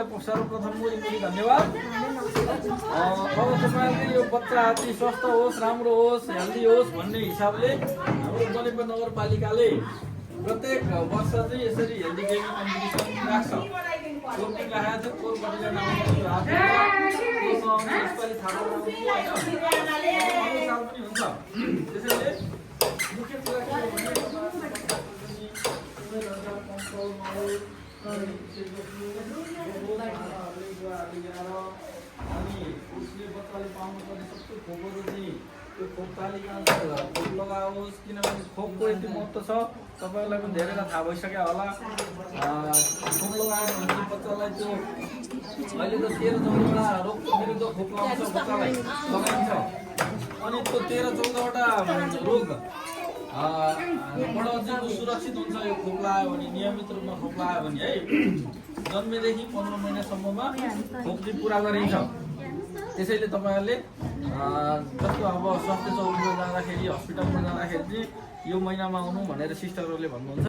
सर्वप्रथम मुली धन्यवाद। अब तपाईँले यो बच्चा अति स्वस्थ होस्, राम्रो होस्, हेल्दी होस् भन्ने हिसाबले हाम्रो जलेपा नगरपालिकाले प्रत्येक वर्ष चाहिँ यसरी हेल्दी गेमिङ कम्पिटिसन राख्छ। कोर्पिङ राखेको छ, कोरबाट यसपालि थाहा पनि हुन्छ। त्यसैले मुख्य कुरा के हो भने अनि उसले बच्चाले पाउनुपर्ने सबै खोपहरू चाहिँ त्यो खोप तालिकामा खोप लगाओस्, किनभने खोपको यति महत्त्व छ तपाईँहरूलाई पनि धेरैलाई थाहा भइसक्यो होला। खोप लगायो भने बच्चालाई त्यो अहिले त 13-14वटा रोग विरुद्ध खोप लगाउँछ, बच्चालाई लगाइन्छ। अनि त्यो 13-14वटा रोग बाट चाहिँ सुरक्षित हुन्छ यो खोप लगायो भने, नियमित रूपमा खोप लगायो भने है। जन्मेदेखि 15 महिनासम्ममा खोप चाहिँ पुरा गरिन्छ। त्यसैले तपाईँहरूले जस्तो अब स्वास्थ्य चौकीमा जाँदाखेरि, हस्पिटलमा जाँदाखेरि चाहिँ यो महिनामा आउनु भनेर सिस्टरहरूले भन्नुहुन्छ।